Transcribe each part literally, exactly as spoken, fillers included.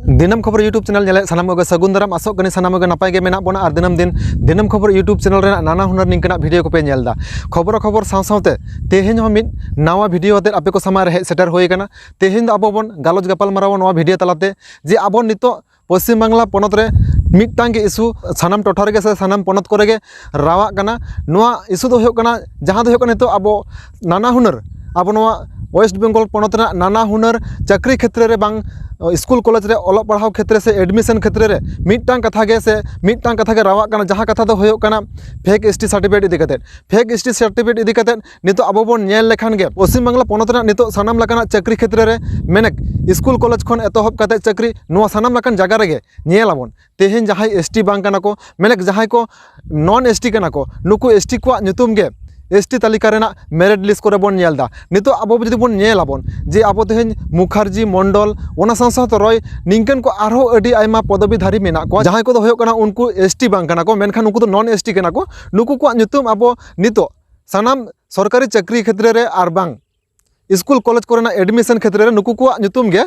ᱫᱤᱱᱟᱹᱢ ᱠᱷᱚᱵᱚᱨ YouTube channel ᱧᱮᱞᱮᱫ ᱥᱟᱱᱟᱢ ᱠᱚᱜᱮ ᱥᱟᱹᱜᱩᱱ ᱫᱟᱨᱟᱢ᱾ ᱟᱥᱚᱜ ᱠᱟᱹᱱᱟᱹᱧ ᱥᱟᱱᱟᱢ ᱠᱚᱜᱮ ᱱᱟᱯᱟᱭ ᱜᱮ ᱢᱮᱱᱟᱜ ᱵᱚᱱᱟ ᱟᱨ ᱫᱤᱱᱟᱹᱢ ᱫᱤᱱ ᱫᱤᱱᱟᱹᱢ ᱠᱷᱚᱵᱚᱨ YouTube ᱪᱮᱱᱮᱞ ᱨᱮᱱᱟᱜ ᱱᱟᱱᱟ ᱦᱩᱱᱟᱹᱨ ᱱᱤᱝᱠᱟᱹᱱᱟᱜ ᱵᱷᱤᱰᱤᱭᱳ ᱠᱚᱯᱮ ᱧᱮᱞ ᱮᱫᱟ᱾ ᱠᱷᱚᱵᱚᱨ ᱠᱷᱚᱵᱚᱨ ᱥᱟᱶ ᱥᱟᱶᱛᱮ ᱛᱮᱦᱮᱧ ᱦᱚᱸ ᱢᱤᱫ ᱱᱟᱣᱟ ᱵᱷᱤᱰᱤᱭᱳ ᱟᱛᱮᱫ ᱟᱯᱮ ᱠᱚ ᱥᱟᱢᱟᱝ ᱨᱮ ᱦᱮᱡ ᱥᱮᱴᱮᱨ ᱦᱩᱭ ᱟᱠᱟᱱᱟ᱾ ᱛᱮᱦᱮᱧ ᱫᱚ ᱟᱵᱚ ᱵᱚᱱ ᱜᱟᱞᱚᱪ ᱜᱟᱯᱟᱞ ᱢᱟᱨᱟᱣᱟ ᱱᱚᱣᱟ ᱵᱷᱤᱰᱤᱭᱳ ᱛᱟᱞᱟᱛᱮ, ᱡᱮ ᱟᱵᱚ ᱱᱤᱛᱚᱜ ᱯᱚᱥᱪᱤᱢ ᱵᱟᱝᱞᱟ ᱯᱚᱱᱚᱛ ᱨᱮ ᱢᱤᱫᱴᱟᱝ ᱜᱮ ᱤᱥᱩ ᱥᱟᱱᱟᱢ ᱴᱚᱴᱷᱟ ᱨᱮᱜᱮ ᱥᱮ ᱥᱟᱱᱟᱢ ᱯᱚᱱᱚᱛ ᱠᱚᱨᱮ ᱜᱮ ᱨᱟᱣᱟᱜ ᱠᱟᱱᱟ᱾ ᱱᱚᱣᱟ ᱤᱥᱩ ᱫᱚ ᱦᱩᱭᱩᱜ ᱠᱟᱱᱟ, ᱡᱟᱦᱟᱸ ᱫᱚ ᱦᱩᱭᱩᱜ ᱠᱟᱱᱟ ᱱᱤᱛᱚᱜ ᱟᱵᱚ ᱱᱟᱱᱟ ᱦᱩᱱᱟᱹᱨ, ᱟᱵᱚ ᱱᱚᱣᱟ ᱳᱭᱮᱥᱴ ᱵᱮᱝᱜᱚᱞ ᱯᱚᱱᱚᱛ ᱨᱮᱱᱟᱜ ᱱᱟᱱᱟ ᱦᱩᱱᱟᱹᱨ ᱪᱟᱹᱠᱨᱤ ᱠᱷᱮᱛᱨᱮ ᱨᱮ ᱵᱟᱝ ᱥᱠᱩᱞ ᱠᱚᱞᱮᱡᱽ ᱨᱮ ᱚᱞᱚᱜ ᱯᱟᱲᱦᱟᱣ ᱠᱷᱮᱛᱨᱮ ᱥᱮ ᱮᱰᱢᱤᱥᱚᱱ ᱠᱷᱮᱛᱨᱮ ᱨᱮ ᱢᱤᱫᱴᱟᱝ ᱠᱟᱛᱷᱟ ᱜᱮ ᱥᱮ ᱢᱤᱫᱴᱟᱝ ᱠᱟᱛᱷᱟ ᱜᱮ ᱨᱟᱣᱟᱜ ᱠᱟᱱᱟ, ᱡᱟᱦᱟᱸ ᱠᱟᱛᱷᱟ ᱫᱚ ᱦᱩᱭᱩᱜ ᱠᱟᱱᱟ ᱯᱷᱮᱠ ᱮᱥ ᱴᱤ ᱥᱟᱨᱴᱤᱯᱷᱤᱠᱮᱴ ᱤᱫᱤ ᱠᱟᱛᱮᱫ᱾ ᱯᱷᱮᱠ ᱮᱥ ᱴᱤ ᱥᱟᱨᱴᱤᱯᱷᱤᱠᱮᱴ ᱤᱫᱤ ᱠᱟᱛᱮᱫ ᱱᱤᱛᱚᱜ ᱟᱵᱚ ᱵᱚᱱ ᱧᱮᱞ ᱞᱮᱠᱷᱟᱱ ᱜᱮ ᱯᱚᱥᱪᱤᱢ ᱵᱟᱝᱞᱟ ᱯᱚᱱᱚᱛ ᱨᱮᱱᱟᱜ ᱱᱤᱛᱚᱜ ᱥᱟᱱᱟᱢ ᱞᱮᱠᱟᱱᱟᱜ ᱪᱟᱹᱠᱨᱤ ᱠᱷᱮᱛᱨᱮ ᱨᱮ ᱢᱮᱱᱮᱠ ᱥᱠᱩᱞ ᱠᱚᱞᱮᱡᱽ ᱠᱷᱚᱱ ᱮᱛᱚᱦᱚᱵ ᱠᱟᱛᱮᱫ ᱪᱟᱹᱠᱨᱤ ᱱᱚᱣᱟ ᱥᱟᱱᱟᱢ ᱞᱮᱠᱟᱱ ᱡᱟᱭᱜᱟ ᱨᱮᱜᱮ ᱧᱮᱞ ᱟᱵᱚᱱ᱾ ᱛᱮᱦᱮᱧ ᱡᱟᱦᱟᱸᱭ ᱮᱥ ᱴᱤ ᱵᱟᱝ ᱠᱟᱱᱟ ᱠᱚ, ᱢᱮᱱᱮᱠ ᱡᱟᱦᱟᱸᱭ ᱠᱚ ᱱᱚᱱ ᱮᱥ ᱴᱤ ᱠᱟᱱᱟ ᱠᱚ, ᱱᱩᱠᱩ ᱮᱥ ᱴᱤ ᱠᱚᱣᱟᱜ ᱧᱩᱛᱩᱢ ᱜᱮ ᱮᱥ ᱴᱤ ᱛᱟᱹᱞᱤᱠᱟ ᱨᱮᱱᱟᱜ ᱢᱮᱨᱤᱴ ᱞᱤᱥᱴ ᱠᱚᱨᱮ ᱵᱚᱱ ᱧᱮᱞ ᱮᱫᱟ᱾ ᱱᱤᱛᱚᱜ ᱟᱵᱚ ᱡᱩᱫᱤ ᱵᱚᱱ ᱧᱮᱞ ᱟᱵᱚᱱ ᱡᱮ ᱟᱵᱚ ᱛᱮᱦᱮᱧ ᱢᱩᱠᱷᱟᱨᱡᱤ, ᱢᱚᱱᱰᱚᱞ, ᱚᱱᱟ ᱥᱟᱶ ᱥᱟᱶᱛᱮ ᱨᱚᱭ, ᱱᱤᱝᱠᱟᱹᱱ ᱠᱚ ᱟᱨᱦᱚᱸ ᱟᱹᱰᱤ ᱟᱭᱢᱟ ᱯᱚᱫᱚᱵᱤ ᱫᱷᱟᱨᱤ ᱢᱮᱱᱟᱜ ᱠᱚᱣᱟ, ᱡᱟᱦᱟᱸᱭ ᱠᱚᱫᱚ ᱦᱩᱭᱩᱜ ᱠᱟᱱᱟ ᱩᱱᱠᱩ ᱮᱥ ᱴᱤ ᱵᱟᱝ ᱠᱟᱱᱟ ᱠᱚ, ᱢᱮᱱᱠᱷᱟᱱ ᱩᱱᱠᱩ ᱫᱚ ᱱᱚᱱ ᱮᱥ ᱴᱤ ᱠᱟᱱᱟ ᱠᱚ᱾ ᱱᱩᱠᱩ ᱠᱚᱣᱟᱜ ᱧᱩᱛᱩᱢ ᱟᱵᱚ ᱱᱤᱛᱚᱜ ᱥᱟᱱᱟᱢ ᱥᱚᱨᱠᱟᱨᱤ ᱪᱟᱹᱠᱨᱤ ᱠᱷᱮᱛᱨᱮ ᱨᱮ ᱟᱨ ᱵᱟᱝ ᱥᱠᱩᱞ ᱠᱚᱞᱮᱡᱽ ᱠᱚᱨᱮᱱᱟᱜ ᱮᱰᱢᱤᱥᱚᱱ ᱠᱷᱮᱛᱨᱮ ᱨᱮ ᱱᱩᱠᱩ ᱠᱚᱣᱟᱜ ᱧᱩᱛᱩᱢ ᱜᱮ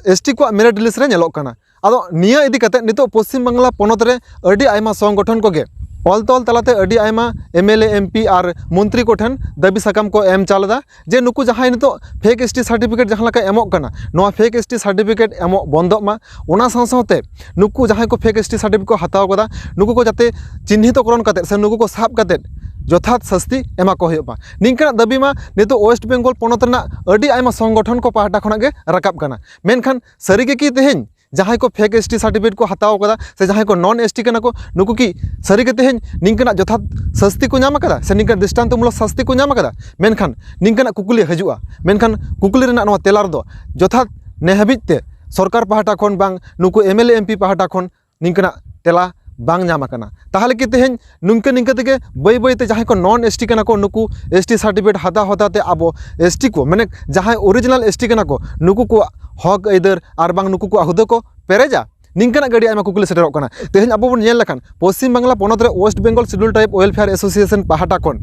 ᱮᱥ ᱴᱤ ᱠᱚᱣᱟᱜ ᱢᱮᱨᱤᱴ ᱞᱤᱥᱴ ᱨᱮ ᱧᱮᱞᱚᱜ ᱠᱟᱱᱟ᱾ ᱟᱫᱚ ᱱᱤᱭᱟᱹ ᱤᱫᱤ ᱠᱟᱛᱮ ᱱᱤᱛᱚᱜ ᱯᱚᱥᱪᱤᱢ ᱵᱟᱝᱞᱟ ᱯᱚᱱᱚᱛ ᱨᱮ ᱟᱹᱰᱤ ᱟᱭᱢᱟ ᱥᱚᱝᱜᱚᱴᱷᱚᱱ ᱠᱚᱜᱮ ᱚᱞ ᱛᱚᱞ ᱛᱟᱞᱟᱛᱮ ᱟᱹᱰᱤ ᱟᱭᱢᱟ M L A, M P R ᱢᱚᱱᱛᱨᱤ ᱠᱚᱴᱷᱮᱱ ᱫᱟᱹᱵᱤ ᱥᱟᱠᱟᱢ ᱠᱚ ᱮᱢ ᱪᱟᱞ ᱮᱫᱟ ᱡᱮ ᱱᱩᱠᱩ ᱡᱟᱦᱟᱸᱭ ᱱᱤᱛᱚᱜ ᱯᱷᱮᱠ ᱮᱥ ᱴᱤ ᱥᱟᱨᱴᱤᱯᱷᱤᱠᱮᱴ ᱡᱟᱦᱟᱸ ᱞᱮᱠᱟ ᱮᱢᱚᱜ ᱠᱟᱱᱟ, ᱱᱚᱣᱟ ᱯᱷᱮᱠ ᱮᱥ ᱴᱤ ᱥᱟᱨᱴᱤᱯᱷᱤᱠᱮᱴ ᱮᱢᱚᱜ ᱵᱚᱱᱫᱚᱜ ᱢᱟ᱾ ᱚᱱᱟ ᱥᱟᱶ ᱥᱟᱶᱛᱮ ᱱᱩᱠᱩ ᱡᱟᱦᱟᱸᱭ ᱠᱚ ᱯᱷᱮᱠ ᱮᱥ ᱴᱤ ᱥᱟᱨᱴᱤᱯᱷᱤᱠᱮᱴ ᱠᱚ ᱦᱟᱛᱟᱣ ᱠᱟᱫᱟ, ᱱᱩᱠᱩ ᱠᱚ ᱡᱟᱛᱮ ᱪᱤᱱᱦᱤᱛᱚᱠᱚᱨᱚᱱ ᱠᱟᱛᱮᱫ ᱥᱮ ᱱᱩᱠᱩ ᱠᱚ ᱥᱟᱵ ᱠᱟᱛᱮᱫ ᱡᱚᱛᱷᱟᱛ ᱥᱟᱹᱥᱛᱤ ᱮᱢᱟ ᱠᱚ ᱦᱩᱭᱩᱜ ᱢᱟ᱾ ᱱᱤᱝᱠᱟᱱᱟᱜ ᱫᱟᱹᱵᱤ ᱢᱟ ᱱᱤᱛᱚᱜ ᱳᱭᱮᱥᱴ ᱵᱮᱝᱜᱚᱞ ᱯᱚᱱᱚᱛ ᱨᱮᱱᱟᱜ ᱟᱹᱰᱤ ᱟᱭᱢᱟ ᱥᱚᱝᱜᱚᱴᱷᱚᱱ ᱠᱚ ᱯᱟᱦᱴᱟ ᱠᱷᱚᱱᱟᱜ ᱜᱮ ᱨᱟᱠᱟᱵ ᱠᱟᱱᱟ᱾ ᱢᱮᱱᱠᱷᱟᱱ ᱥᱟᱹᱨᱤ ᱜᱮ ᱠᱤ ᱛᱮᱦᱮᱧ ᱡᱟᱦᱟᱸᱭ ᱠᱚ ᱯᱷᱮᱠ ᱮᱥ ᱴᱤ ᱥᱟᱨᱴᱤᱯᱷᱤᱠᱮᱴ ᱠᱚ ᱦᱟᱛᱟᱣ ᱠᱟᱫᱟ ᱥᱮ ᱡᱟᱦᱟᱸᱭ ᱠᱚ ᱱᱚᱱ ᱮᱥ ᱴᱤ ᱠᱟᱱᱟ ᱠᱚ, ᱱᱩᱠᱩ ᱠᱤ ᱥᱟᱹᱨᱤ ᱜᱮ ᱛᱮᱦᱮᱧ ᱱᱤᱝᱠᱟᱹᱱᱟᱜ ᱡᱚᱛᱷᱟᱛ ᱥᱟᱹᱥᱛᱤ ᱠᱚ ᱧᱟᱢ ᱟᱠᱟᱫᱟ ᱥᱮ ᱱᱤᱝᱠᱟᱹᱱ ᱫᱨᱤᱥᱴᱟᱱᱛᱚᱢᱩᱞᱚᱠ ᱥᱟᱹᱥᱛᱤ ᱠᱚ ᱧᱟᱢ ᱟᱠᱟᱫᱟ? ᱢᱮᱱᱠᱷᱟᱱ ᱱᱤᱝᱠᱟᱹᱱᱟᱜ ᱠᱩᱠᱞᱤ ᱦᱤᱡᱩᱜᱼᱟ, ᱢᱮᱱᱠᱷᱟᱱ ᱠᱩᱠᱞᱤ ᱨᱮᱱᱟᱜ ᱱᱚᱣᱟ ᱛᱮᱞᱟ ᱨᱮᱫᱚ ᱡᱚᱛᱷᱟᱛ ᱱᱮ ᱦᱟᱹᱵᱤᱡ ᱛᱮ ᱥᱚᱨᱠᱟᱨ ᱯᱟᱦᱴᱟ ᱠᱷᱚᱱ ᱵᱟᱝ ᱱᱩᱠᱩ M L A, M P ᱯᱟᱦᱴᱟ ᱠᱷᱚᱱ ᱱᱤᱝᱠᱟᱹᱱᱟᱜ ᱛᱮᱞᱟ ᱵᱟᱝ ᱧᱟᱢ ᱟᱠᱟᱱᱟ᱾ ᱛᱟᱦᱚᱞᱮ ᱠᱤ ᱛᱮᱦᱮᱧ ᱱᱤᱝᱠᱟᱹ ᱱᱤᱝᱠᱟᱹ ᱛᱮᱜᱮ ᱵᱟᱹᱭ ᱵᱟᱹᱭ ᱛᱮ ᱡᱟᱦᱟᱸᱭ ᱠᱚ ᱱᱚᱱ ᱮᱥ ᱴᱤ ᱠᱟᱱᱟ ᱠᱚ, ᱱᱩᱠᱩ ᱮᱥ ᱴᱤ ᱥᱟᱨᱴᱤᱯᱷᱤᱠᱮᱴ ᱦᱟᱛᱟᱣ ᱦᱟᱛᱟᱣ ᱛᱮ ᱟᱵᱚ ᱮᱥ ᱴᱤ ᱠᱚ, ᱢᱟᱱᱮ ᱡᱟᱦᱟᱸᱭ ᱚᱨᱤᱡᱤᱱᱟᱞ ᱮᱥ ᱴᱤ ᱠᱟᱱᱟ ᱠᱚ, ᱱᱩᱠᱩ ᱠᱚᱣᱟᱜ ᱦᱚᱠ ᱟᱹᱭᱫᱟᱹᱨ ᱟᱨ ᱵᱟᱝ ᱱᱩᱠᱩ ᱠᱚᱣᱟᱜ ᱦᱩᱫᱟᱹ ᱠᱚ ᱯᱮᱨᱮᱡᱟ? ᱱᱤᱝᱠᱟᱹᱱᱟᱜ ᱜᱮ ᱟᱹᱰᱤ ᱟᱭᱢᱟ ᱠᱩᱠᱞᱤ ᱥᱮᱴᱮᱨᱚᱜ ᱠᱟᱱᱟ᱾ ᱛᱮᱦᱮᱧ ᱟᱵᱚ ᱵᱚᱱ ᱧᱮᱞ ᱞᱮᱠᱷᱟᱱ ᱯᱚᱥᱪᱤᱢ ᱵᱟᱝᱞᱟ ᱯᱚᱱᱚᱛ ᱨᱮ West Bengal schedule tribe welfare association ᱯᱟᱦᱴᱟ ᱠᱷᱚᱱ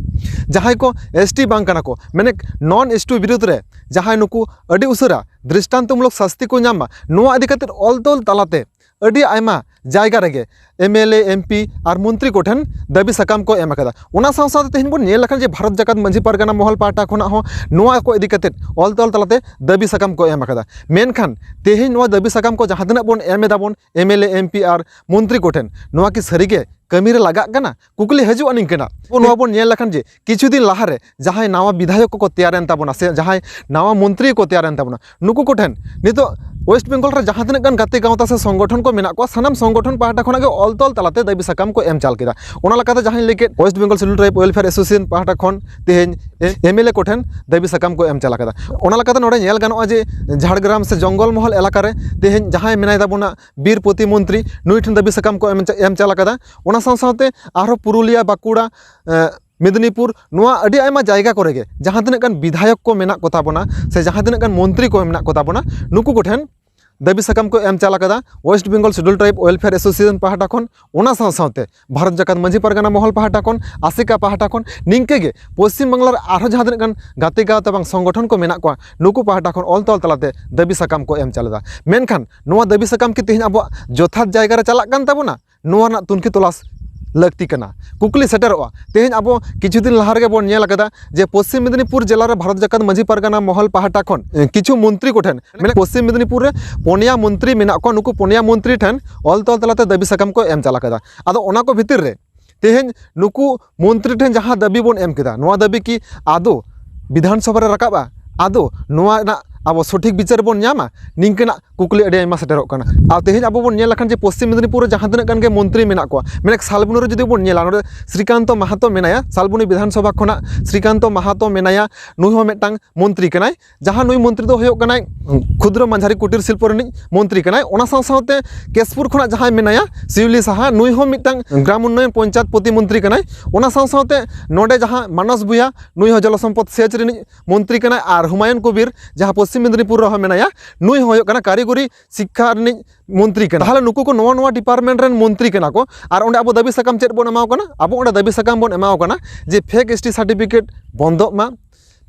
ᱡᱟᱦᱟᱸᱭ ᱠᱚ ᱮᱥ ᱴᱤ ᱵᱟᱝ ᱠᱟᱱᱟ ᱠᱚ, ᱢᱟᱱᱮ ᱱᱚᱱ ᱮᱥ ᱴᱤ ᱵᱤᱨᱩᱫᱽ ᱨᱮ ᱡᱟᱦᱟᱸᱭ ᱱᱩᱠᱩ ᱟᱹᱰᱤ ᱩᱥᱟᱹᱨᱟ ᱫᱨᱤᱥᱴᱟᱱᱛᱚᱢᱩᱞᱚᱠ ᱥᱟᱥᱛᱤ ᱠᱚ ᱧᱟᱢ ᱢᱟ, ᱱᱚᱣᱟ ᱤᱫᱤ ᱠᱟᱛᱮ ᱚᱞ ᱛᱚᱞ ᱛᱟᱞᱟᱛᱮ ᱟᱹᱰᱤ ᱟᱭᱢᱟ ᱡᱟᱭᱜᱟ ᱨᱮᱜᱮ M L A, M P R ᱢᱚᱱᱛᱨᱤ ᱠᱚᱴᱷᱮᱱ ᱫᱟᱹᱵᱤ ᱥᱟᱠᱟᱢ ᱠᱚ ᱮᱢ ᱟᱠᱟᱫᱟ᱾ ᱚᱱᱟ ᱥᱟᱶ ᱥᱟᱶᱛᱮ ᱛᱮᱦᱮᱧ ᱵᱚᱱ ᱧᱮᱞ ᱞᱮᱠᱷᱟᱱ ᱡᱮ ᱵᱷᱟᱨᱚᱛ ᱡᱟᱠᱟᱛ ᱢᱟᱹᱡᱷᱤ ᱯᱟᱨᱜᱟᱱᱟ ᱢᱚᱦᱚᱞ ᱯᱟᱦᱴᱟ ᱠᱷᱚᱱᱟᱜ ᱦᱚᱸ ᱱᱚᱣᱟ ᱠᱚ ᱤᱫᱤ ᱠᱟᱛᱮ ᱚᱞ ᱛᱚᱞ ᱛᱟᱞᱟᱛᱮ ᱫᱟᱹᱵᱤ ᱥᱟᱠᱟᱢ ᱠᱚ ᱮᱢ ᱟᱠᱟᱫᱟ᱾ ᱢᱮᱱᱠᱷᱟᱱ ᱛᱮᱦᱮᱧ ᱱᱚᱣᱟ ᱫᱟᱹᱵᱤ ᱥᱟᱠᱟᱢ ᱠᱚ ᱡᱟᱦᱟᱸ ᱛᱤᱱᱟᱹᱜ ᱵᱚᱱ ᱮᱢ ᱮᱫᱟ ᱵᱚᱱ M L A, M P R ᱢᱚᱱᱛᱨᱤ ᱠᱚᱴᱷᱮᱱ, ᱱᱚᱣᱟ ᱠᱤ ᱥᱟᱹᱨᱤᱜᱮ ᱠᱟᱹᱢᱤᱨᱮ ᱞᱟᱜᱟᱜ ᱠᱟᱱᱟ? ᱠᱩᱠᱞᱤ ᱦᱤᱡᱩᱜᱼᱟ ᱱᱤᱝᱠᱟᱹᱱᱟᱜ᱾ ᱱᱚᱣᱟ ᱵᱚᱱ ᱧᱮᱞ ᱞᱮᱠᱷᱟᱱ ᱡᱮ ᱠᱤᱪᱷᱩ ᱫᱤᱱ ᱞᱟᱦᱟᱨᱮ ᱡᱟᱦᱟᱸᱭ ᱱᱟᱣᱟ ᱵᱤᱫᱷᱟᱭᱚᱠ ᱠᱚᱠᱚ ᱛᱮᱭᱟᱨᱮᱱ ᱛᱟᱵᱚᱱᱟ ᱥᱮ ᱡᱟᱦᱟᱸᱭ ᱱᱟᱣᱟ ᱢᱚᱱᱛᱨᱤ ᱠᱚ ᱛᱮᱭᱟᱨᱮᱱ ᱛᱟᱵᱚᱱᱟ, ᱱᱩᱠᱩ ᱠᱚᱴᱷᱮᱱ ᱱᱤᱛᱚᱜ ᱳᱭᱮᱥᱴ ᱵᱮᱝᱜᱚᱞ ᱨᱮ ᱡᱟᱦᱟᱸ ᱛᱤᱱᱟᱹᱜ ᱜᱟᱱ ᱜᱟᱛᱮ ᱜᱟᱶᱛᱟ ᱥᱮ ᱥᱚᱝᱜᱚᱴᱷᱚᱱ ᱠᱚ ᱢᱮᱱᱟᱜ ᱠᱚᱣᱟ, ᱥᱟᱱᱟᱢ ᱥᱚᱝᱜᱚᱴᱷᱚᱱ ᱯᱟᱦᱴᱟ ᱠᱷᱚᱱᱟᱜ ᱜᱮ ᱚᱞ ᱛᱚᱞ ᱛᱟᱞᱟᱛᱮ ᱫᱟᱹᱵᱤ ᱥᱟᱠᱟᱢ ᱠᱚ ᱮᱢ ᱪᱟᱞ ᱠᱮᱫᱟ᱾ ᱚᱱᱟ ᱞᱮᱠᱟᱛᱮ ᱡᱟᱦᱟᱸᱧ ᱞᱟᱹᱭ ᱠᱮᱫ, West Bengal schedule tribe welfare association ᱯᱟᱦᱴᱟ ᱠᱷᱚᱱ ᱛᱮᱦᱮᱧ ᱮᱢ ᱮᱞ ᱮ ᱠᱚᱴᱷᱮᱱ ᱫᱟᱹᱵᱤ ᱥᱟᱠᱟᱢ ᱠᱚ ᱮᱢ ᱪᱟᱞ ᱟᱠᱟᱫᱟ᱾ ᱚᱱᱟ ᱞᱮᱠᱟᱛᱮ ᱱᱚᱰᱮ ᱧᱮᱞ ᱜᱟᱱᱚᱜᱼᱟ ᱡᱮ ᱡᱷᱟᱲᱜᱨᱟᱢ ᱥᱮ ᱡᱚᱝᱜᱚᱞ ᱢᱚᱦᱚᱞ ᱮᱞᱟᱠᱟ ᱨᱮ ᱛᱮᱦᱮᱧ ᱡᱟᱦᱟᱸᱭ ᱢᱮᱱᱟᱭ ᱛᱟᱵᱚᱱᱟ ᱵᱤᱨ ᱯᱨᱚᱛᱤᱢᱚᱱᱛᱨᱤ, ᱱᱩᱭ ᱴᱷᱮᱱ ᱫᱟᱹᱵᱤ ᱥᱟᱠᱟᱢ ᱠᱚ ᱮᱢ ᱪᱟ-, ᱮᱢ ᱪᱟᱞ ᱟᱠᱟᱫᱟ᱾ ᱚᱱᱟ ᱥᱟᱶ ᱥᱟᱶᱛᱮ ᱟᱨᱦᱚᱸ ᱯᱩᱨᱩᱞᱤᱭᱟ, ᱵᱟᱸᱠᱩᱲᱟ, ᱮ, ᱢᱮᱫᱽᱱᱤᱯᱩᱨ, ᱱᱚᱣᱟ ᱟᱹᱰᱤ ᱟᱭᱢᱟ ᱡᱟᱭᱜᱟ ᱠᱚᱨᱮ ᱜᱮ ᱡᱟᱦᱟᱸ ᱛᱤᱱᱟᱹᱜ ᱜᱟᱱ ᱵᱤᱫᱷᱟᱭᱚᱠ ᱠᱚ ᱢᱮᱱᱟᱜ ᱠᱚᱛᱟ ᱵᱚᱱᱟ ᱥᱮ ᱡᱟᱦᱟᱸ ᱛᱤᱱᱟᱹᱜ ᱜᱟᱱ ᱢᱚᱱᱛᱨᱤ ᱠᱚ ᱢᱮᱱᱟᱜ ᱠᱚᱛᱟ ᱵᱚᱱᱟ, ᱱᱩᱠᱩ ᱠᱚᱴᱷᱮᱱ ᱫᱟᱹᱵᱤ ᱥᱟᱠᱟᱢ ᱠᱚ ᱮᱢ ᱪᱟᱞ ᱟᱠᱟᱫᱟ West Bengal schedule tribe welfare association ᱯᱟᱦᱴᱟ ᱠᱷᱚᱱ᱾ ᱚᱱᱟ ᱥᱟᱶ ᱥᱟᱶᱛᱮ ᱵᱷᱟᱨᱚᱛ ᱡᱟᱠᱟᱛ ᱢᱟᱹᱡᱷᱤ ᱯᱟᱨᱜᱟᱱᱟ ᱢᱚᱦᱚᱞ ᱯᱟᱦᱴᱟ ᱠᱷᱚᱱ, ᱟᱥᱮᱠᱟ ᱯᱟᱦᱴᱟ ᱠᱷᱚᱱ, ᱱᱤᱝᱠᱟᱹ ᱜᱮ ᱯᱚᱥᱪᱤᱢ ᱵᱟᱝᱞᱟ ᱨᱮ ᱟᱨᱦᱚᱸ ᱡᱟᱦᱟᱸ ᱛᱤᱱᱟᱹᱜ ᱜᱟᱱ ᱜᱟᱛᱮ ᱜᱟᱶᱛᱟ ᱵᱟᱝ ᱥᱚᱝᱜᱚᱴᱷᱚᱱ ᱠᱚ ᱢᱮᱱᱟᱜ ᱠᱚᱣᱟ, ᱱᱩᱠᱩ ᱯᱟᱦᱴᱟ ᱠᱷᱚᱱ ᱚᱞ ᱛᱚᱞ ᱛᱟᱞᱟᱛᱮ ᱫᱟᱹᱵᱤ ᱥᱟᱠᱟᱢ ᱠᱚ ᱮᱢ ᱪᱟᱞ ᱮᱫᱟ᱾ ᱢᱮᱱᱠᱷᱟᱱ ᱱᱚᱣᱟ ᱫᱟᱹᱵᱤ ᱥᱟᱠᱟᱢ ᱠᱤ ᱛᱮᱦᱮᱧ ᱟᱵᱚᱣᱟᱜ ᱡᱚᱛᱷᱟᱛ ᱡᱟᱭᱜᱟ ᱨᱮ ᱪᱟᱞᱟᱜ ᱠᱟᱱ ᱛᱟᱵᱚᱱᱟ? ᱱᱚᱣᱟ ᱨᱮᱱᱟᱜ ᱛᱩᱱᱠᱷᱤ ᱛᱚᱞᱟᱥ ᱞᱟᱹᱠᱛᱤ ᱠᱟᱱᱟ᱾ ᱠᱩᱠᱞᱤ ᱥᱮᱴᱮᱨᱚᱜᱼᱟ, ᱛᱮᱦᱮᱧ ᱟᱵᱚ ᱠᱤᱪᱷᱩ ᱫᱤᱱ ᱞᱟᱦᱟ ᱨᱮᱜᱮ ᱵᱚᱱ ᱧᱮᱞ ᱟᱠᱟᱫᱟ ᱡᱮ ᱯᱚᱥᱪᱤᱢ ᱢᱮᱫᱽᱱᱤᱯᱩᱨ ᱡᱮᱞᱟ ᱨᱮ ᱵᱷᱟᱨᱚᱛ ᱡᱟᱠᱟᱛ ᱢᱟᱹᱡᱷᱤ ᱯᱟᱨᱜᱟᱱᱟ ᱢᱚᱦᱚᱞ ᱯᱟᱦᱴᱟ ᱠᱷᱚᱱ, ᱮ, ᱠᱤᱪᱷᱩ ᱢᱚᱱᱛᱨᱤ ᱠᱚᱴᱷᱮᱱ, ᱢᱮᱱ ᱯᱚᱥᱪᱤᱢ ᱢᱮᱫᱽᱱᱤᱯᱩᱨ ᱨᱮ ᱯᱚᱱᱭᱟ ᱢᱚᱱᱛᱨᱤ ᱢᱮᱱᱟᱜ ᱠᱚᱣᱟ, ᱱᱩᱠᱩ ᱯᱚᱱᱭᱟ ᱢᱚᱱᱛᱨᱤ ᱴᱷᱮᱱ ᱚᱞ ᱛᱚᱞ ᱛᱟᱞᱟᱛᱮ ᱫᱟᱹᱵᱤ ᱥᱟᱠᱟᱢ ᱠᱚ ᱮᱢ ᱪᱟᱞ ᱟᱠᱟᱫᱟ᱾ ᱟᱫᱚ ᱚᱱᱟ ᱠᱚ ᱵᱷᱤᱛᱤᱨ ᱨᱮ ᱛᱮᱦᱮᱧ ᱱᱩᱠᱩ ᱢᱚᱱᱛᱨᱤ ᱴᱷᱮᱱ ᱡᱟᱦᱟᱸ ᱫᱟᱹᱵᱤ ᱵᱚᱱ ᱮᱢ ᱠᱮᱫᱟ, ᱱᱚᱣᱟ ᱫᱟᱹᱵᱤ ᱠᱤ ᱟᱫᱚ ᱵᱤᱫᱷᱟᱱ ᱥᱚᱵᱷᱟ ᱨᱮ ᱨᱟᱠᱟᱵᱼᱟ? ᱟᱫᱚ ᱱᱚᱣᱟ ᱨᱮᱱᱟᱜ ᱟᱵᱚ ᱥᱚᱴᱷᱤᱠ ᱵᱤᱪᱟᱹᱨ ᱵᱚᱱ ᱧᱟᱢᱟ? ᱱᱤᱝᱠᱟᱹᱱᱟᱜ ᱠᱩᱠᱞᱤ ᱟᱹᱰᱤ ᱟᱭᱢᱟ ᱥᱮᱴᱮᱨᱚᱜ ᱠᱟᱱᱟ᱾ ᱟᱨ ᱛᱮᱦᱮᱧ ᱟᱵᱚ ᱵᱚᱱ ᱧᱮᱞ ᱞᱮᱠᱷᱟᱱ ᱡᱮ ᱯᱚᱥᱪᱤᱢ ᱢᱮᱫᱽᱱᱤᱯᱩᱨ ᱨᱮ ᱡᱟᱦᱟᱸ ᱛᱤᱱᱟᱹᱜ ᱜᱟᱱ ᱜᱮ ᱢᱚᱱᱛᱨᱤ ᱢᱮᱱᱟᱜ ᱠᱚᱣᱟ, ᱢᱮᱱᱮᱠ ᱥᱟᱞᱵᱚᱱᱤ ᱨᱮ ᱡᱩᱫᱤ ᱵᱚᱱ ᱧᱮᱞᱟ, ᱱᱚᱰᱮ ᱥᱨᱤᱠᱟᱱᱛᱚ ᱢᱟᱦᱟᱛᱚ ᱢᱮᱱᱟᱭᱟ, ᱥᱟᱞᱵᱚᱱᱤ ᱵᱤᱫᱷᱟᱱ ᱥᱚᱵᱷᱟ ᱠᱷᱚᱱᱟᱜ ᱥᱨᱤᱠᱟᱱᱛᱚ ᱢᱟᱦᱟᱛᱚ ᱢᱮᱱᱟᱭᱟ, ᱱᱩᱭ ᱦᱚᱸ ᱢᱤᱫᱴᱟᱝ ᱢᱚᱱᱛᱨᱤ ᱠᱟᱱᱟᱭ᱾ ᱡᱟᱦᱟᱸ ᱱᱩᱭ ᱢᱚᱱᱛᱨᱤ ᱫᱚ ᱦᱩᱭᱩᱜ ᱠᱟᱱᱟᱭ ᱠᱷᱩᱫᱨᱚ ᱢᱟᱡᱷᱟᱨᱤ ᱠᱩᱴᱤᱨ ᱥᱤᱞᱯᱚ ᱨᱤᱱᱤᱡ ᱢᱚᱱᱛᱨᱤ ᱠᱟᱱᱟᱭ᱾ ᱚᱱᱟ ᱥᱟᱶ ᱥᱟᱶᱛᱮ ᱠᱮᱥᱯᱩᱨ ᱠᱷᱚᱱᱟᱜ ᱡᱟᱦᱟᱸᱭ ᱢᱮᱱᱟᱭᱟ ᱥᱤᱣᱞᱤ ᱥᱟᱦᱟ, ᱱᱩᱭ ᱦᱚᱸ ᱢᱤᱫᱴᱟᱝ ᱜᱨᱟᱢ ᱩᱱᱱᱚᱭᱚᱱ ᱯᱚᱧᱪᱟᱭᱮᱛ ᱯᱨᱚᱛᱤᱢᱚᱱᱛᱨᱤ ᱠᱟᱱᱟᱭ᱾ ᱚᱱᱟ ᱥᱟᱶ ᱥᱟᱶᱛᱮ ᱱᱚᱰᱮ ᱡᱟᱦᱟᱸ ᱢᱟᱱᱚᱥ ᱵᱷᱩᱭᱟ, ᱱᱩᱭ ᱦᱚᱸ ᱡᱚᱞᱚ ᱥᱚᱢᱯᱚᱫ ᱥᱮᱪ ᱨᱤᱱᱤᱡ ᱢᱚᱱᱛᱨᱤ ᱠᱟᱱᱟᱭ, ᱟᱨ ᱦᱩᱢᱟᱭᱩᱱ ᱠᱚᱵᱤᱨ ᱡᱟᱦᱟᱸ ᱯᱚᱥᱪᱤᱢ ᱢᱮᱫᱽᱱᱤᱯᱩᱨ ᱨᱮᱦᱚᱸ ᱢᱮᱱᱟᱭᱟ, ᱱᱩᱭ ᱦᱚᱸ ᱦᱩᱭᱩᱜ ᱠᱟᱱᱟ ᱠᱟᱹᱨᱤᱜᱚᱨᱤ ᱥᱤᱠᱠᱷᱟ ᱨᱤᱱᱤᱡ ᱢᱚᱱᱛᱨᱤ ᱠᱟᱱᱟ᱾ ᱛᱟᱦᱚᱞᱮ ᱱᱩᱠᱩ ᱠᱚ ᱱᱚᱣᱟ ᱱᱚᱣᱟ department ᱨᱮᱱ ᱢᱚᱱᱛᱨᱤ ᱠᱟᱱᱟ ᱠᱚ, ᱟᱨ ᱚᱸᱰᱮ ᱟᱵᱚ ᱫᱟᱹᱵᱤ ᱥᱟᱠᱟᱢ ᱪᱮᱫ ᱵᱚᱱ ᱮᱢᱟᱣ ᱠᱟᱱᱟ? ᱟᱵᱚ ᱚᱸᱰᱮ ᱫᱟᱹᱵᱤ ᱥᱟᱠᱟᱢ ᱵᱚᱱ ᱮᱢᱟᱣ ᱠᱟᱱᱟ ᱡᱮ fake S T certificate ᱵᱚᱱᱫᱚᱜ ᱢᱟ,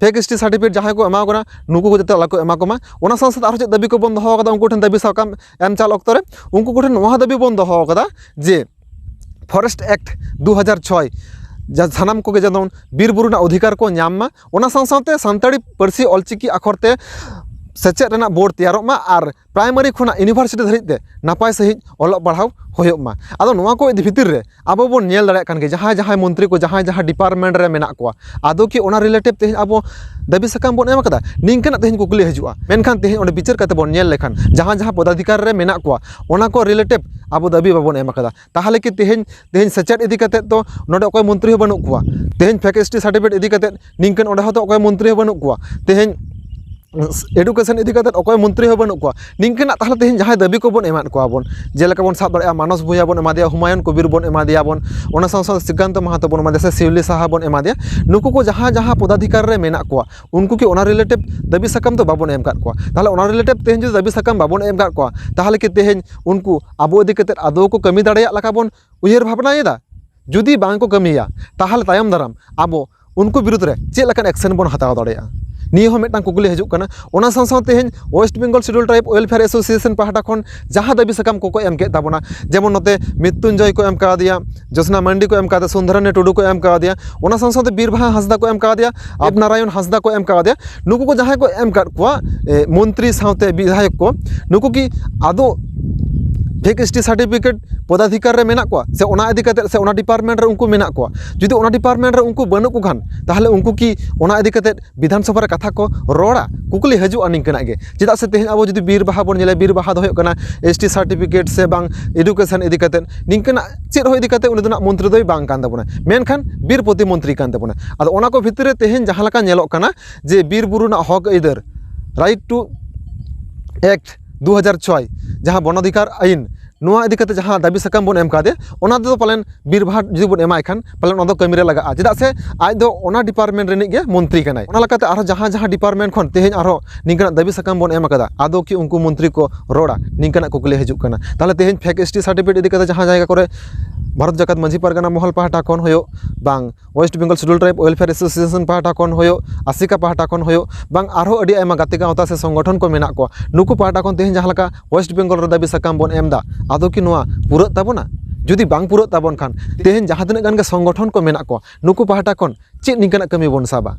ᱯᱷᱮᱠ ᱮᱥ ᱴᱤ ᱥᱟᱨᱴᱤᱯᱷᱤᱠᱮᱴ ᱡᱟᱦᱟᱸᱭ ᱠᱚ ᱮᱢᱟ ᱠᱚ ᱠᱟᱱᱟ, ᱱᱩᱠᱩ ᱠᱚ ᱡᱟᱛᱮ ᱟᱞᱚ ᱠᱚ ᱮᱢᱟ ᱠᱚᱢᱟ᱾ ᱚᱱᱟ ᱥᱟᱶ ᱥᱟᱶᱛᱮ ᱟᱨᱦᱚᱸ ᱪᱮᱫ ᱫᱟᱹᱵᱤ ᱠᱚᱵᱚᱱ ᱫᱚᱦᱚ ᱟᱠᱟᱫᱟ ᱩᱱᱠᱩ ᱴᱷᱮᱱ ᱫᱟᱹᱵᱤ ᱥᱟᱠᱟᱢ ᱮᱢ ᱪᱟᱞ ᱚᱠᱛᱚ ᱨᱮ? ᱩᱱᱠᱩ ᱠᱚᱴᱷᱮᱱ ᱱᱚᱣᱟ ᱫᱟᱹᱵᱤ ᱵᱚᱱ ᱫᱚᱦᱚ ᱟᱠᱟᱫᱟ ᱡᱮ ᱯᱷᱚᱨᱮᱥᱴ ᱮᱠᱴ ᱫᱩ ᱦᱟᱡᱟᱨ ᱪᱷᱚᱭ ᱡᱟ-, ᱥᱟᱱᱟᱢ ᱠᱚᱜᱮ ᱡᱮᱢᱚᱱ ᱵᱤᱨ ᱵᱩᱨᱩ ᱨᱮᱱᱟᱜ ᱚᱫᱷᱤᱠᱟᱨ ᱠᱚ ᱧᱟᱢ ᱢᱟ, ᱚᱱᱟ ᱥᱟᱶ ᱥᱟᱶᱛᱮ ᱥᱟᱱᱛᱟᱲᱤ ᱯᱟᱹᱨᱥᱤ ᱚᱞᱪᱤᱠᱤ ᱟᱠᱷᱚᱨ ᱛᱮ ᱥᱮᱪᱮᱫ ᱨᱮᱱᱟᱜ ᱵᱳᱨᱰ ᱛᱮᱭᱟᱨᱚᱜ ᱢᱟ ᱟᱨ ᱯᱨᱟᱭᱢᱟᱨᱤ ᱠᱷᱚᱱᱟᱜ ᱤᱭᱩᱱᱤᱵᱷᱟᱨᱥᱤᱴᱤ ᱫᱷᱟᱹᱨᱤᱡ ᱛᱮ ᱱᱟᱯᱟᱭ ᱥᱟᱺᱦᱤᱡ ᱚᱞᱚᱜ ᱯᱟᱲᱦᱟᱣ ᱦᱩᱭᱩᱜ ᱢᱟ᱾ ᱟᱫᱚ ᱱᱚᱣᱟ ᱠᱚ ᱤᱫᱤ ᱵᱷᱤᱛᱤᱨ ᱨᱮ ᱟᱵᱚ ᱵᱚᱱ ᱧᱮᱞ ᱫᱟᱲᱮᱭᱟᱜ ᱠᱟᱱ ᱜᱮᱭᱟ, ᱡᱟᱦᱟᱸᱭ ᱡᱟᱦᱟᱸᱭ ᱢᱚᱱᱛᱨᱤ ᱠᱚ ᱡᱟᱦᱟᱸᱭ ᱡᱟᱦᱟᱸ ᱰᱤᱯᱟᱨᱴᱢᱮᱱᱴ ᱨᱮ ᱢᱮᱱᱟᱜ ᱠᱚᱣᱟ, ᱟᱫᱚ ᱠᱤ ᱚᱱᱟ ᱨᱤᱞᱮᱴᱤᱵᱷ ᱛᱮᱦᱮᱧ ᱟᱵᱚ ᱫᱟᱹᱵᱤ ᱥᱟᱠᱟᱢ ᱵᱚᱱ ᱮᱢ ᱟᱠᱟᱫᱟ? ᱱᱤᱝᱠᱟᱹᱱᱟᱜ ᱛᱮᱦᱮᱧ ᱠᱩᱠᱞᱤ ᱦᱤᱡᱩᱜᱼᱟ᱾ ᱢᱮᱱᱠᱷᱟᱱ ᱛᱮᱦᱮᱧ ᱚᱸᱰᱮ ᱵᱤᱪᱟᱹᱨ ᱠᱟᱛᱮ ᱵᱚᱱ ᱧᱮᱞ ᱞᱮᱠᱷᱟᱱ ᱡᱟᱦᱟᱸ ᱡᱟᱦᱟᱸ ᱯᱚᱫᱟᱫᱷᱤᱠᱟᱨ ᱨᱮ ᱢᱮᱱᱟᱜ ᱠᱚᱣᱟ, ᱚᱱᱟ ᱠᱚ ᱨᱤᱞᱮᱴᱤᱵᱷ ᱟᱵᱚ ᱫᱟᱹᱵᱤ ᱵᱟᱵᱚᱱ ᱮᱢ ᱟᱠᱟᱫᱟ᱾ ᱛᱟᱦᱚᱞᱮ ᱠᱤ ᱛᱮᱦᱮᱧ, ᱛᱮᱦᱮᱧ ᱥᱮᱪᱮᱫ ᱤᱫᱤ ᱠᱟᱛᱮ ᱫᱚ ᱱᱚᱰᱮ ᱚᱠᱚᱭ ᱢᱚᱱᱛᱨᱤ ᱦᱚᱸ ᱵᱟᱹᱱᱩᱜ ᱠᱚᱣᱟ? ᱛᱮᱦᱮᱧ ᱯᱷᱮᱠ ᱮᱥ ᱴᱤ ᱥᱟᱨᱴᱤᱯᱷᱤᱠᱮᱴ ᱤᱫᱤ ᱠᱟᱛᱮ ᱱᱤᱝᱠᱟᱹᱱ ᱚᱸᱰᱮ ᱦᱚᱸᱛᱚ ᱚᱠᱚᱭ ᱢᱚᱱᱛᱨᱤ ᱦᱚᱸ ᱵᱟᱹᱱᱩᱜ ᱠᱚᱣᱟ᱾ ᱛᱮᱦᱮᱧ ᱮᱰᱩᱠᱮᱥᱚᱱ ᱤᱫᱤ ᱠᱟᱛᱮ ᱚᱠᱚᱭ ᱢᱚᱱᱛᱨᱤ ᱦᱚᱸ ᱵᱟᱹᱱᱩᱜ ᱠᱚᱣᱟ᱾ ᱱᱤᱝᱠᱟᱹᱱᱟᱜ ᱛᱟᱦᱚᱞᱮ ᱛᱮᱦᱮᱧ ᱡᱟᱦᱟᱸᱭ ᱫᱟᱹᱵᱤ ᱠᱚᱵᱚᱱ ᱮᱢᱟᱫ ᱠᱚᱣᱟ ᱵᱚᱱ, ᱡᱮᱞᱮᱠᱟ ᱵᱚᱱ ᱥᱟᱵ ᱫᱟᱲᱮᱭᱟᱜᱼᱟ, ᱢᱟᱱᱚᱥ ᱵᱷᱩᱭᱟ ᱵᱚᱱ ᱮᱢᱟ ᱫᱮᱭᱟ, ᱦᱩᱢᱟᱭᱩᱱ ᱠᱚᱵᱤᱨ ᱵᱚᱱ ᱮᱢᱟ ᱫᱮᱭᱟ ᱵᱚᱱ, ᱚᱱᱟ ᱥᱟᱶ ᱥᱟᱶ ᱥᱨᱤᱠᱟᱱᱛ ᱢᱟᱦᱟᱛᱚ ᱵᱚᱱ ᱮᱢᱟ ᱫᱮᱭᱟ, ᱥᱮ ᱥᱤᱣᱞᱤ ᱥᱟᱦᱟ ᱵᱚᱱ ᱮᱢᱟ ᱫᱮᱭᱟ, ᱱᱩᱠᱩ ᱠᱚ ᱡᱟᱦᱟᱸ ᱡᱟᱦᱟᱸ ᱯᱚᱫᱟᱫᱷᱤᱠᱟᱨ ᱨᱮ ᱢᱮᱱᱟᱜ ᱠᱚᱣᱟ, ᱩᱱᱠᱩ ᱠᱤ ᱚᱱᱟ ᱨᱤᱞᱮᱴᱤᱵᱷ ᱫᱟᱹᱵᱤ ᱥᱟᱠᱟᱢ ᱫᱚ ᱵᱟᱵᱚᱱ ᱮᱢ ᱟᱠᱟᱫ ᱠᱚᱣᱟ? ᱛᱟᱦᱚᱞᱮ ᱚᱱᱟ ᱨᱤᱞᱮᱴᱤᱵᱷ ᱛᱮᱦᱮᱧ ᱡᱩᱫᱤ ᱫᱟᱹᱵᱤ ᱥᱟᱠᱟᱢ ᱵᱟᱵᱚᱱ ᱮᱢ ᱟᱠᱟᱫ ᱠᱚᱣᱟ, ᱛᱟᱦᱚᱞᱮ ᱠᱤ ᱛᱮᱦᱮᱧ ᱩᱱᱠᱩ ᱟᱵᱚ ᱤᱫᱤ ᱠᱟᱛᱮ ᱟᱫᱚ ᱠᱚ ᱠᱟᱹᱢᱤ ᱫᱟᱲᱮᱭᱟᱜ ᱞᱮᱠᱟ ᱵᱚᱱ ᱩᱭᱦᱟᱹᱨ ᱵᱷᱟᱵᱽᱱᱟᱭᱮᱫᱟ? ᱡᱩᱫᱤ ᱵᱟᱝ ᱠᱚ ᱠᱟᱹᱢᱤᱭᱟ, ᱛᱟᱦᱚᱞᱮ ᱛᱟᱭᱚᱢ ᱫᱟᱨᱟᱢ ᱟᱵᱚ ᱩᱱᱠᱩ ᱵᱤᱨᱩᱫᱽ ᱨᱮ ᱪᱮᱫ ᱞᱮᱠᱟᱱ ᱮᱠᱥᱮᱱ ᱵᱚᱱ ᱦᱟᱛᱟᱣ ᱫᱟᱲᱮᱭᱟᱜᱼᱟ? ᱱᱤᱭᱟᱹ ᱦᱚᱸ ᱢᱤᱫᱴᱟᱝ ᱠᱩᱠᱞᱤ ᱦᱤᱡᱩᱜ ᱠᱟᱱᱟ᱾ ᱚᱱᱟ ᱥᱟᱶ ᱥᱟᱶ ᱛᱮᱦᱮᱧ West Bengal schedule tribe welfare association ᱯᱟᱦᱴᱟ ᱠᱷᱚᱱ ᱡᱟᱦᱟᱸ ᱫᱟᱹᱵᱤ ᱥᱟᱠᱟᱢ ᱠᱚᱠᱚ ᱮᱢ ᱠᱮᱫ ᱛᱟᱵᱚᱱᱟ, ᱡᱮᱢᱚᱱ ᱱᱚᱛᱮ ᱢᱨᱤᱛᱩᱧᱡᱚᱭ ᱠᱚ ᱮᱢ ᱠᱟᱣᱫᱮᱭᱟ, ᱡᱳᱥᱱᱟ ᱢᱟᱱᱰᱤ ᱠᱚ ᱮᱢ ᱠᱟᱣᱫᱮᱭᱟ, ᱥᱩᱱᱫᱷᱚᱨᱟᱱᱤ ᱴᱩᱰᱩ ᱠᱚ ᱮᱢ ᱠᱟᱣᱫᱮᱭᱟ, ᱚᱱᱟ ᱥᱟᱶ ᱥᱟᱶᱛᱮ ᱵᱤᱨ ᱵᱟᱦᱟ ᱦᱟᱸᱥᱫᱟ ᱠᱚ ᱮᱢ ᱠᱟᱣᱫᱮᱭᱟ, ᱫᱮᱵᱽᱱᱟᱨᱟᱭᱚᱱ ᱦᱟᱸᱥᱫᱟ ᱠᱚ ᱮᱢ ᱠᱟᱣᱫᱮᱭᱟ, ᱱᱩᱠᱩ ᱠᱚ ᱡᱟᱦᱟᱸᱭ ᱠᱚ ᱮᱢ ᱠᱟᱫ ᱠᱚᱣᱟ, ᱮ, ᱢᱚᱱᱛᱨᱤ ᱥᱟᱶᱛᱮ ᱵᱤᱫᱷᱟᱭᱚᱠ ᱠᱚ, ᱱᱩᱠᱩ ᱠᱤ ᱟᱫᱚ ᱯᱷᱮᱠ ᱮᱥ ᱴᱤ ᱥᱟᱨᱴᱤᱯᱷᱤᱠᱮᱴ ᱯᱚᱫᱟᱫᱷᱤᱠᱟᱨ ᱨᱮ ᱢᱮᱱᱟᱜ ᱠᱚᱣᱟ ᱥᱮ ᱚᱱᱟ ᱤᱫᱤ ᱠᱟᱛᱮ ᱥᱮ ᱚᱱᱟ ᱰᱤᱯᱟᱨᱴᱢᱮᱱᱴ ᱨᱮ ᱩᱱᱠᱩ ᱢᱮᱱᱟᱜ ᱠᱚᱣᱟ? ᱡᱩᱫᱤ ᱚᱱᱟ ᱰᱤᱯᱟᱨᱴᱢᱮᱱᱴ ᱨᱮ ᱩᱱᱠᱩ ᱵᱟᱹᱱᱩᱜ ᱠᱚ ᱠᱷᱟᱱ, ᱛᱟᱦᱚᱞᱮ ᱩᱱᱠᱩ ᱠᱤ ᱚᱱᱟ ᱤᱫᱤ ᱠᱟᱛᱮ ᱵᱤᱫᱷᱟᱱ ᱥᱚᱵᱷᱟ ᱨᱮ ᱠᱟᱛᱷᱟ ᱠᱚ ᱨᱚᱲᱟ? ᱠᱩᱠᱞᱤ ᱦᱤᱡᱩᱜᱼᱟ ᱱᱤᱝᱠᱟᱹᱱᱟᱜ ᱜᱮ᱾ ᱪᱮᱫᱟᱜ ᱥᱮ ᱛᱮᱦᱮᱧ ᱟᱵᱚ ᱡᱩᱫᱤ ᱵᱤᱨ ᱵᱟᱦᱟ ᱵᱚᱱ ᱧᱮᱞᱟ, ᱵᱤᱨ ᱵᱟᱦᱟ ᱫᱚ ᱦᱩᱭᱩᱜ ᱠᱟᱱᱟ ᱮᱥ ᱴᱤ ᱥᱟᱨᱴᱤᱯᱷᱤᱠᱮᱴ ᱥᱮ ᱵᱟᱝ ᱮᱰᱩᱠᱮᱥᱚᱱ ᱤᱫᱤ ᱠᱟᱛᱮ ᱱᱤᱝᱠᱟᱹᱱᱟᱜ ᱪᱮᱫ ᱦᱚᱸ ᱤᱫᱤ ᱠᱟᱛᱮ ᱩᱱᱤ ᱫᱚ ᱱᱟᱜ ᱢᱚᱱᱛᱨᱤ ᱫᱚᱭ ᱵᱟᱝ ᱠᱟᱱ ᱛᱟᱵᱚᱱᱟ, ᱢᱮᱱᱠᱷᱟᱱ ᱵᱤᱨ ᱯᱨᱚᱛᱤᱢᱚᱱᱛᱨᱤ ᱠᱟᱱ ᱛᱟᱵᱚᱱᱟ᱾ ᱟᱫᱚ ᱚᱱᱟ ᱠᱚ ᱵᱷᱤᱛᱨᱤ ᱨᱮ ᱛᱮᱦᱮᱧ ᱡᱟᱦᱟᱸ ᱞᱮᱠᱟ ᱧᱮᱞᱚᱜ ᱠᱟᱱᱟ ᱡᱮ ᱵᱤᱨ ᱵᱩᱨᱩ ᱨᱮᱱᱟᱜ ᱦᱚᱠ ᱟᱹᱭᱫᱟᱹᱨ, ᱨᱟᱭᱤᱴ ᱴᱩ ᱮᱠᱴ ᱫᱩ ᱦᱟᱡᱟᱨ ᱪᱷᱚᱭ, ᱡᱟᱦᱟᱸ ᱵᱚᱱᱚᱫᱷᱤᱠᱟᱨ ᱟᱹᱭᱤᱱ, ᱱᱚᱣᱟ ᱤᱫᱤ ᱠᱟᱛᱮ ᱡᱟᱦᱟᱸ ᱫᱟᱹᱵᱤ ᱥᱟᱠᱟᱢ ᱵᱚᱱ ᱮᱢ ᱠᱟᱫᱮ, ᱚᱱᱟ ᱛᱮᱫᱚ ᱯᱟᱞᱮᱱ ᱵᱤᱨᱵᱷᱟᱴ ᱡᱩᱫᱤ ᱵᱚᱱ ᱮᱢᱟᱭ ᱠᱷᱟᱱ, ᱯᱟᱞᱮᱱ ᱚᱱᱟ ᱫᱚ ᱠᱟᱹᱢᱤ ᱨᱮ ᱞᱟᱜᱟᱜᱼᱟ᱾ ᱪᱮᱫᱟᱜ ᱥᱮ ᱟᱡ ᱫᱚ ᱚᱱᱟ department ᱨᱤᱱᱤᱡ ᱜᱮ ᱢᱚᱱᱛᱨᱤ ᱠᱟᱱᱟᱭ᱾ ᱚᱱᱟ ᱞᱮᱠᱟᱛᱮ ᱟᱨᱦᱚᱸ ᱡᱟᱦᱟᱸ ᱡᱟᱦᱟᱸ department ᱠᱷᱚᱱ ᱛᱮᱦᱮᱧ ᱟᱨᱦᱚᱸ ᱱᱤᱝᱠᱟᱹᱱᱟᱜ ᱫᱟᱹᱵᱤ ᱥᱟᱠᱟᱢ ᱵᱚᱱ ᱮᱢ ᱟᱠᱟᱫᱟ, ᱟᱫᱚ ᱠᱤ ᱩᱱᱠᱩ ᱢᱚᱱᱛᱨᱤ ᱠᱚ ᱨᱚᱲᱟ? ᱱᱤᱝᱠᱟᱹᱱᱟᱜ ᱠᱩᱠᱞᱤ ᱦᱤᱡᱩᱜ ᱠᱟᱱᱟ᱾ ᱛᱟᱦᱚᱞᱮ ᱛᱮᱦᱮᱧ fake S T certificate ᱤᱫᱤ ᱠᱟᱛᱮ ᱡᱟᱦᱟᱸ ᱡᱟᱭᱜᱟ ᱠᱚᱨᱮ ᱵᱷᱟᱨᱚᱛ ᱡᱟᱠᱟᱛ ᱢᱟᱹᱡᱷᱤ ᱯᱟᱨᱜᱟᱱᱟ ᱢᱚᱦᱚᱞ ᱯᱟᱦᱴᱟ ᱠᱷᱚᱱ ᱦᱩᱭᱩᱜ, ᱵᱟᱝ West Bengal Scheduled Tribe Welfare Association ᱯᱟᱦᱴᱟ ᱠᱷᱚᱱ ᱦᱩᱭᱩᱜ, ᱟᱥᱤᱠᱟ ᱯᱟᱦᱴᱟ ᱠᱷᱚᱱ ᱦᱩᱭᱩᱜ, ᱵᱟᱝ ᱟᱨᱦᱚᱸ ᱟᱹᱰᱤ ᱟᱭᱢᱟ ᱜᱟᱛᱮ ᱜᱟᱶᱛᱟ ᱥᱮ ᱥᱚᱝᱜᱚᱴᱷᱚᱱ ᱠᱚ ᱢᱮᱱᱟᱜ ᱠᱚᱣᱟ, ᱱᱩᱠᱩ ᱯᱟᱦᱴᱟ ᱠᱷᱚᱱ ᱛᱮᱦᱮᱧ ᱡᱟᱦᱟᱸ ᱞᱮᱠᱟ West Bengal ᱨᱮ ᱫᱟᱹᱵᱤ ᱥᱟᱠᱟᱢ ᱵᱚᱱ ᱮᱢ ᱮᱫᱟ, ᱟᱫᱚ ᱠᱤ ᱱᱚᱣᱟ ᱯᱩᱨᱟᱹᱜ ᱛᱟᱵᱚᱱᱟ? ᱡᱩᱫᱤ ᱵᱟᱝ ᱯᱩᱨᱟᱹᱜ ᱛᱟᱵᱚᱱ ᱠᱷᱟᱱ, ᱛᱮᱦᱮᱧ ᱡᱟᱦᱟᱸ ᱛᱤᱱᱟᱹᱜ ᱜᱟᱱ ᱜᱮ ᱥᱚᱝᱜᱚᱴᱷᱚᱱ ᱠᱚ ᱢᱮᱱᱟᱜ ᱠᱚᱣᱟ, ᱱᱩᱠᱩ ᱯᱟᱦᱴᱟ ᱠᱷᱚᱱ ᱪᱮᱫ ᱱᱤᱝᱠᱟᱹᱱᱟᱜ ᱠᱟᱹᱢᱤ ᱵᱚᱱ ᱥᱟᱵᱟ?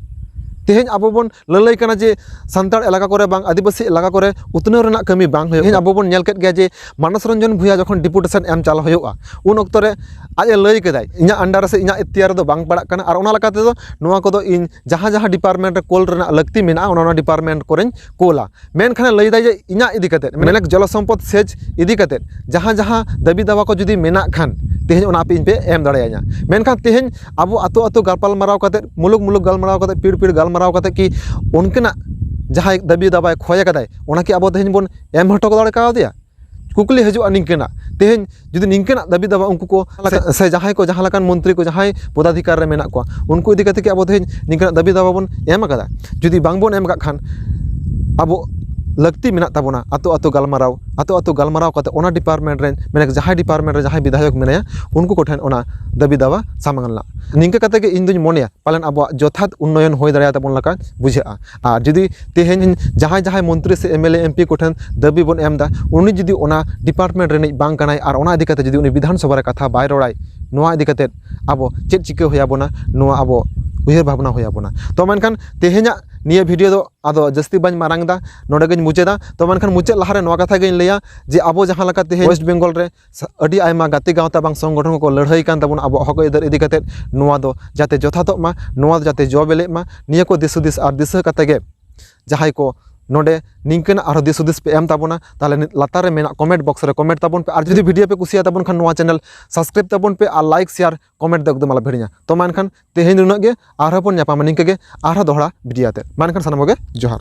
ᱛᱮᱦᱮᱧ ᱟᱵᱚ ᱵᱚᱱ ᱞᱟᱹᱞᱟᱹᱭ ᱠᱟᱱᱟ ᱡᱮ ᱥᱟᱱᱛᱟᱲ ᱮᱞᱟᱠᱟ ᱠᱚᱨᱮ ᱵᱟᱝ ᱟᱹᱫᱤᱵᱟᱹᱥᱤ ᱮᱞᱟᱠᱟ ᱠᱚᱨᱮ ᱩᱛᱱᱟᱹᱣ ᱨᱮᱱᱟᱜ ᱠᱟᱹᱢᱤ ᱵᱟᱝ ᱦᱩᱭᱩᱜᱼᱟ᱾ ᱛᱮᱦᱮᱧ ᱟᱵᱚ ᱵᱚᱱ ᱧᱮᱞ ᱠᱮᱫ ᱜᱮᱭᱟ ᱡᱮ ᱢᱟᱱᱚᱥ ᱨᱚᱧᱡᱚᱱ ᱵᱷᱩᱭᱟ ᱡᱚᱠᱷᱚᱱ deputation ᱮᱢ ᱪᱟᱞᱟᱣ ᱦᱩᱭᱩᱜᱼᱟ, ᱩᱱ ᱚᱠᱛᱚ ᱨᱮ ᱟᱡ ᱮ ᱞᱟᱹᱭ ᱠᱮᱫᱟᱭ, "ᱤᱧᱟᱹᱜ under ᱨᱮ ᱥᱮ ᱤᱧᱟᱹᱜ ᱮᱠᱛᱤᱭᱟᱨ ᱨᱮᱫᱚ ᱵᱟᱝ ᱯᱟᱲᱟᱜ ᱠᱟᱱᱟ, ᱟᱨ ᱚᱱᱟ ᱞᱮᱠᱟ ᱛᱮᱫᱚ ᱱᱚᱣᱟ ᱠᱚᱫᱚ ᱤᱧ ᱡᱟᱦᱟᱸ ᱡᱟᱦᱟᱸ department ᱨᱮ ᱠᱳᱞ ᱨᱮᱱᱟᱜ ᱞᱟᱹᱠᱛᱤ ᱢᱮᱱᱟᱜᱼᱟ, ᱚᱱᱟ ᱚᱱᱟ department ᱠᱚᱨᱮᱧ ᱠᱳᱞᱟ᱾" ᱢᱮᱱᱠᱷᱟᱱ ᱮ ᱞᱟᱹᱭ ᱫᱟᱭ ᱡᱮ ᱤᱧᱟᱹᱜ ᱤᱫᱤ ᱠᱟᱛᱮᱫ, ᱢᱮᱱᱮᱠ ᱡᱚᱞᱚ ᱥᱚᱢᱯᱚᱫ ᱥᱮᱪ ᱤᱫᱤ ᱠᱟᱛᱮᱫ ᱡᱟᱦᱟᱸ ᱡᱟᱦᱟᱸ ᱫᱟᱹᱵᱤ ᱫᱟᱣᱟ ᱠᱚ ᱡᱩᱫᱤ ᱢᱮᱱᱟᱜ ᱠᱷᱟᱱ, ᱛᱮᱦᱮᱧ ᱚᱱᱟ ᱟᱯᱮ ᱤᱧ ᱯᱮ ᱮᱢ ᱫᱟᱲᱮᱭᱟᱹᱧᱟ᱾ ᱢᱮᱱᱠᱷᱟᱱ ᱛᱮᱦᱮᱧ ᱟᱵᱚ ᱟᱛᱳ ᱟᱛᱳ ᱜᱟᱯᱟᱞ ᱢᱟᱨᱟᱣ ᱠᱟᱛᱮᱫ, ᱢᱩᱞᱩᱠ ᱢᱩᱞᱩᱠ ᱜᱟᱞᱢᱟᱨᱟᱣ ᱠᱟᱛᱮᱫ, ᱯᱤᱲ ᱯᱤᱲ ᱜᱟᱞᱢᱟᱨᱟᱣ ᱠᱟᱛᱮᱫ ᱠᱤ ᱩᱱᱠᱤᱱᱟᱜ ᱡᱟᱦᱟᱸᱭ ᱫᱟᱹᱵᱤ ᱫᱟᱵᱟᱭ ᱠᱷᱚᱭ ᱟᱠᱟᱫᱟᱭ, ᱚᱱᱟ ᱠᱤ ᱟᱵᱚ ᱛᱮᱦᱮᱧ ᱵᱚᱱ ᱮᱢ ᱦᱚᱴᱚ ᱫᱟᱲᱮ ᱠᱟᱣᱫᱮᱭᱟ? ᱠᱩᱠᱞᱤ ᱦᱤᱡᱩᱜᱼᱟ ᱱᱤᱝᱠᱟᱹᱱᱟᱜ᱾ ᱛᱮᱦᱮᱧ ᱡᱩᱫᱤ ᱱᱤᱝᱠᱟᱹᱱᱟᱜ ᱫᱟᱹᱵᱤ ᱫᱟᱵᱟ ᱩᱱᱠᱩ ᱠᱚ ᱥᱮ, ᱥᱮ ᱡᱟᱦᱟᱸᱭ ᱠᱚ ᱡᱟᱦᱟᱸ ᱞᱮᱠᱟᱱ ᱢᱚᱱᱛᱨᱤ ᱠᱚ, ᱡᱟᱦᱟᱸᱭ ᱯᱚᱫᱟᱫᱷᱤᱠᱟᱨ ᱨᱮ ᱢᱮᱱᱟᱜ ᱠᱚᱣᱟ, ᱩᱱᱠᱩ ᱤᱫᱤ ᱠᱟᱛᱮ ᱠᱤ ᱟᱵᱚ ᱛᱮᱦᱮᱧ ᱱᱤᱝᱠᱟᱹᱱᱟᱜ ᱫᱟᱹᱵᱤ ᱫᱟᱵᱟ ᱵᱚᱱ ᱮᱢ ᱟᱠᱟᱫᱟ? ᱡᱩᱫᱤ ᱵᱟᱝ ᱵᱚᱱ ᱮᱢ ᱟᱠᱟᱫ ᱠᱷᱟᱱ, ᱟᱵᱚ ᱞᱟᱹᱠᱛᱤ ᱢᱮᱱᱟᱜ ᱛᱟᱵᱚᱱᱟ ᱟᱛᱳ ᱟᱛᱳ ᱜᱟᱞᱢᱟᱨᱟᱣ, ᱟᱛᱳ ᱟᱛᱳ ᱜᱟᱞᱢᱟᱨᱟᱣ ᱠᱟᱛᱮ ᱚᱱᱟ department ᱨᱮᱱ, ᱢᱟᱱᱮ ᱡᱟᱦᱟᱸᱭ department ᱨᱮ ᱡᱟᱦᱟᱸᱭ ᱵᱤᱫᱷᱟᱭᱚᱠ ᱢᱮᱱᱟᱭᱟ, ᱩᱱᱠᱩ ᱠᱚᱴᱷᱮᱱ ᱚᱱᱟ ᱫᱟᱹᱵᱤ ᱫᱟᱵᱟ ᱥᱟᱢᱟᱝ ᱞᱮᱱᱟ᱾ ᱱᱤᱝᱠᱟᱹ ᱠᱟᱛᱮ ᱜᱮ ᱤᱧ ᱫᱩᱧ ᱢᱚᱱᱮᱭᱟ ᱯᱟᱞᱮᱱ ᱟᱵᱚᱣᱟᱜ ᱡᱚᱛᱷᱟᱛ ᱩᱱᱱᱚᱭᱚᱱ ᱦᱩᱭ ᱫᱟᱲᱮᱭᱟᱛᱟᱵᱚᱱ ᱞᱮᱠᱟ ᱵᱩᱡᱷᱟᱹᱜᱼᱟ᱾ ᱟᱨ ᱡᱩᱫᱤ ᱛᱮᱦᱮᱧ ᱡᱟᱦᱟᱸᱭ ᱡᱟᱦᱟᱸᱭ ᱢᱚᱱᱛᱨᱤ ᱥᱮ M L A M P ᱠᱚᱴᱷᱮᱱ ᱫᱟᱹᱵᱤ ᱵᱚᱱ ᱮᱢ ᱮᱫᱟ, ᱩᱱᱤ ᱡᱩᱫᱤ ᱚᱱᱟ department ᱨᱤᱱᱤᱡ ᱵᱟᱝ ᱠᱟᱱᱟᱭ ᱟᱨ ᱚᱱᱟ ᱤᱫᱤ ᱠᱟᱛᱮ ᱡᱩᱫᱤ ᱩᱱᱤ ᱵᱤᱫᱷᱟᱱ ᱥᱚᱵᱷᱟ ᱨᱮ ᱠᱟᱛᱷᱟ ᱵᱟᱭ ᱨᱚᱲᱟᱭ, ᱱᱚᱣᱟ ᱤᱫᱤ ᱠᱟᱛᱮ ᱟᱵᱚ ᱪᱮᱫ ᱪᱤᱠᱟᱹ ᱦᱩᱭ ᱟᱵᱚᱱᱟ, ᱱᱚᱣᱟ ᱟᱵᱚ ᱩᱭᱦᱟᱹᱨ ᱵᱷᱟᱵᱽᱱᱟ ᱦᱩᱭ ᱟᱵᱚᱱᱟ᱾ ᱛᱚ ᱢᱮᱱᱠᱷᱟᱱ ᱛᱮᱦᱮᱧᱟᱜ ᱱᱤᱭᱟᱹ video ᱫᱚ ᱟᱫᱚ ᱡᱟᱹᱥᱛᱤ ᱵᱟᱹᱧ ᱢᱟᱨᱟᱝ ᱮᱫᱟ, ᱱᱚᱰᱮ ᱜᱤᱧ ᱢᱩᱪᱟᱹᱫᱟ᱾ ᱛᱚ ᱢᱮᱱᱠᱷᱟᱱ ᱢᱩᱪᱟᱹᱫ ᱞᱟᱦᱟᱨᱮ ᱱᱚᱣᱟ ᱠᱟᱛᱷᱟ ᱜᱤᱧ ᱞᱟᱹᱭᱟ ᱡᱮ ᱟᱵᱚ ᱡᱟᱦᱟᱸ ᱞᱮᱠᱟ ᱛᱮᱦᱮᱧ West Bengal ᱨᱮ ᱥᱟ-, ᱟᱹᱰᱤ ᱟᱭᱢᱟ ᱜᱟᱛᱮ ᱜᱟᱶᱛᱟ ᱵᱟᱝ ᱥᱚᱝᱜᱚᱴᱷᱚᱱ ᱠᱚᱠᱚ ᱞᱟᱹᱲᱦᱟᱹᱭ ᱠᱟᱱ ᱛᱟᱵᱚᱱᱟ ᱟᱵᱚᱣᱟᱜ ᱦᱚᱠ ᱟᱹᱭᱫᱟᱹᱨ ᱤᱫᱤ ᱠᱟᱛᱮᱫ, ᱱᱚᱣᱟ ᱫᱚ ᱡᱟᱛᱮ ᱡᱚᱛᱷᱟᱛᱚᱜ ᱢᱟ, ᱱᱚᱣᱟ ᱫᱚ ᱡᱟᱛᱮ ᱡᱚ ᱵᱮᱞᱮᱜ ᱢᱟ, ᱱᱤᱭᱟᱹ ᱠᱚ ᱫᱤᱥ ᱦᱩᱫᱤᱥ ᱟᱨ ᱫᱤᱥᱟᱹ ᱠᱟᱛᱮ ᱜᱮ ᱡᱟᱦᱟᱸᱭ ᱠᱚ ᱱᱚᱰᱮ ᱱᱤᱝᱠᱟᱹᱱᱟᱜ ᱟᱨᱦᱚᱸ ᱫᱤᱥ ᱦᱩᱫᱤᱥ ᱯᱮ ᱮᱢ ᱛᱟᱵᱚᱱᱟ, ᱛᱟᱦᱚᱞᱮ ᱱᱤ-, ᱞᱟᱛᱟᱨ ᱨᱮ ᱢᱮᱱᱟᱜ comment box ᱨᱮ comment ᱛᱟᱵᱚᱱ ᱯᱮ᱾ ᱟᱨ ᱡᱩᱫᱤ video ᱯᱮ ᱠᱩᱥᱤᱭᱟ ᱛᱟᱵᱚᱱ ᱠᱷᱟᱱ ᱱᱚᱣᱟ channel subscribe ᱛᱟᱵᱚᱱ ᱯᱮ ᱟᱨ like, share, comment ᱫᱚ ᱮᱠᱫᱚᱢ ᱟᱞᱚ ᱯᱮ ᱦᱤᱲᱤᱧᱟ᱾ ᱛᱚ ᱢᱟ ᱮᱱᱠᱷᱟᱱ ᱛᱮᱦᱮᱧ ᱫᱚ ᱱᱩᱱᱟᱹᱜ ᱜᱮ, ᱟᱨᱦᱚᱸ ᱵᱚᱱ ᱧᱟᱯᱟᱢᱟ ᱱᱤᱝᱠᱟᱹ ᱜᱮ ᱟᱨᱦᱚᱸ ᱫᱚᱦᱲᱟ video ᱟᱛᱮ᱾ ᱢᱟ ᱮᱱᱠᱷᱟᱱ ᱥᱟᱱᱟᱢ ᱠᱚᱜᱮ ᱡᱚᱦᱟᱨ᱾